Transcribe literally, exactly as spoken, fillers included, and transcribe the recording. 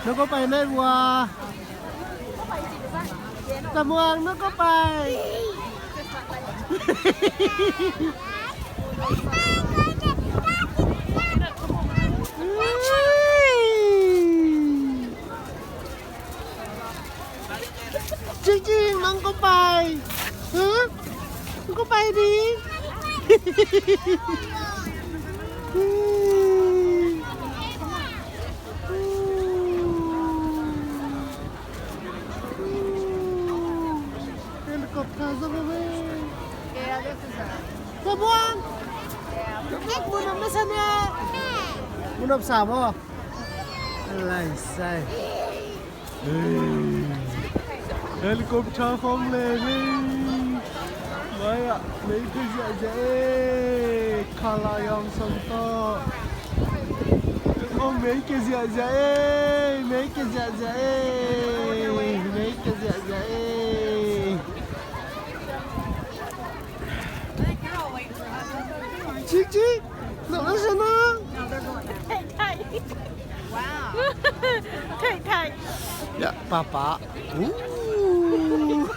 Noko pai nai bua. Tamuang noko pai. Cikcik, nang ko pai. Huh? Ko pai ding. Helicopter zong a ve. Tamuang. Mun a masa na. Mun a sa maw. Lai sai. Helicopter khong leng ei. Mai ah mei kia ziahziah ei. Kala yawng song tawh. Khong mei kia ziahziah ei. Mei kia ziahziah ei. Mei kia ziahziah ei. Cikcik. Nang a sa na. Wow. Thei, thei. Ya, papa. Ooh.